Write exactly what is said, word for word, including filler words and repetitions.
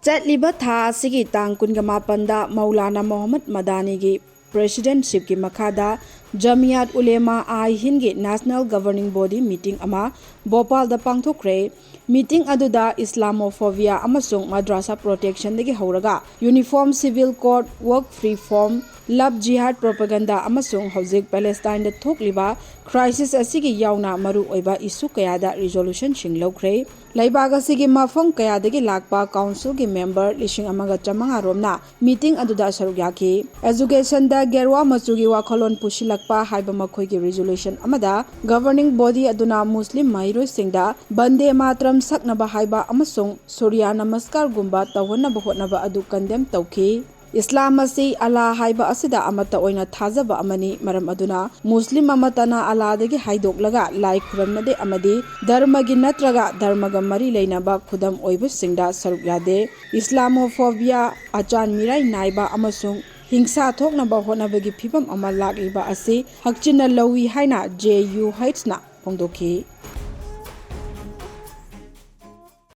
ꯆꯠꯂꯤꯕ ꯊꯥ ꯑꯁꯤꯒꯤ ꯇꯥꯡ ꯀꯨꯟꯒ ꯃꯥꯄꯟꯗ ꯃꯧꯂꯥꯅꯥ ꯃꯣꯍꯝꯃꯗ ꯃꯗꯥꯅꯤꯒꯤ presidentshipꯀꯤ ꯃꯈꯥꯗ ꯖꯃꯤꯌꯥꯠ ꯎꯂꯦꯃꯥ ꯑꯥꯏ ꯍꯤꯟꯒꯤ national governing body meeting ꯑꯃ ꯚꯣꯄꯥꯜꯗ ꯄꯥꯡꯊꯣꯛꯈ꯭ꯔꯦ꯫ Meeting ꯑꯗꯨꯗ Islamophobia ꯑꯃꯁꯨꯡ ꯃꯗ꯭ꯔꯥꯁꯥ protectionꯗꯒꯤ ꯍꯧꯔꯒ uniform civil code, work reform, love jihad propaganda ꯑꯃꯁꯨꯡ ꯍꯧꯖꯤꯛ ꯄꯦꯂꯦꯁꯇꯥꯏꯟꯗ ꯊꯣꯛꯂꯤꯕ crisis ꯑꯁꯤꯒꯤ ꯌꯥꯎꯅ ꯃꯔꯨ ꯑꯣꯏꯕ issue ꯀꯌꯥꯗ resolutionꯁꯤꯡ ꯂꯧꯈ꯭ꯔꯦ꯫ ꯂꯩꯕꯥꯛ ꯑꯁꯤꯒꯤ ꯃꯐꯝ ꯀꯌꯥꯗꯒꯤ ꯂꯥꯛꯄ councilꯒꯤ member ꯂꯤꯁꯤꯡ ꯑꯃꯒ ꯆꯥꯃꯉꯥ ꯔꯣꯝꯅ meeting ꯑꯗꯨꯗ ꯁꯔꯨꯛ ꯌꯥꯈꯤ꯫ Educationꯗ ꯒꯦꯔꯨꯋꯥ ꯃꯆꯨꯒꯤ ꯋꯥꯈꯜꯂꯣꯟ ꯄꯨꯁꯤꯜꯂꯛꯄ ꯍꯥꯏꯕ ꯃꯈꯣꯏꯒꯤ resolution ꯑꯃꯗ governing body ꯑꯗꯨꯅ ꯃꯨꯁꯂꯤꯝ ꯃꯍꯩꯔꯣꯏꯁꯤꯡꯗ ꯕꯟꯗꯦ ꯃꯥꯇ꯭ꯔꯝ ꯁꯛꯅꯕ ꯍꯥꯏꯕ ꯑꯃꯁꯨꯡ ꯁꯨꯔ꯭ꯌ ꯅꯃꯁꯀꯥꯔꯒꯨꯝꯕ ꯇꯧꯍꯟꯅꯕ ꯍꯣꯠꯅꯕ ꯑꯗꯨ condemn ꯇꯧꯈꯤ꯫ ꯏꯁꯂꯥꯝ ꯑꯁꯤ ꯑꯜꯂꯥ ꯍꯥꯏꯕ ꯑꯁꯤꯗ ꯑꯃꯠꯇ ꯑꯣꯏꯅ ꯊꯥꯖꯕ ꯑꯃꯅꯤ, ꯃꯔꯝ ꯑꯗꯨꯅ ꯃꯨꯁꯂꯤꯝ ꯑꯃꯠꯇꯅ ꯑꯜꯂꯥꯗꯒꯤ ꯍꯥꯏꯗꯣꯛꯂꯒ ꯂꯥꯏ ꯈꯨꯔꯝꯅꯗꯦ ꯑꯃꯗꯤ ꯙꯔꯃꯒꯤ ꯅꯠꯇ꯭ꯔꯒ ꯙꯔꯃꯒ ꯃꯔꯤ ꯂꯩꯅꯕ ꯈꯨꯗꯝ ꯑꯣꯏꯕꯁꯤꯡꯗ ꯁꯔꯨꯛ ꯌꯥꯗꯦ꯫ Islamophobia, ꯑꯆꯥꯟ ꯃꯤꯔꯥꯏ ꯅꯥꯏꯕ ꯑꯃꯁꯨꯡ ꯍꯤꯡꯁꯥ ꯊꯣꯛꯅꯕ ꯍꯣꯠꯅꯕꯒꯤ ꯐꯤꯚꯝ ꯑꯃ ꯂꯥꯛꯂꯤꯕ ꯑꯁꯤ ꯍꯛꯆꯤꯟꯅ ꯂꯧꯏ ꯍꯥꯏꯅ JUHꯅ ꯐꯣꯡꯗꯣꯛꯈꯤ꯫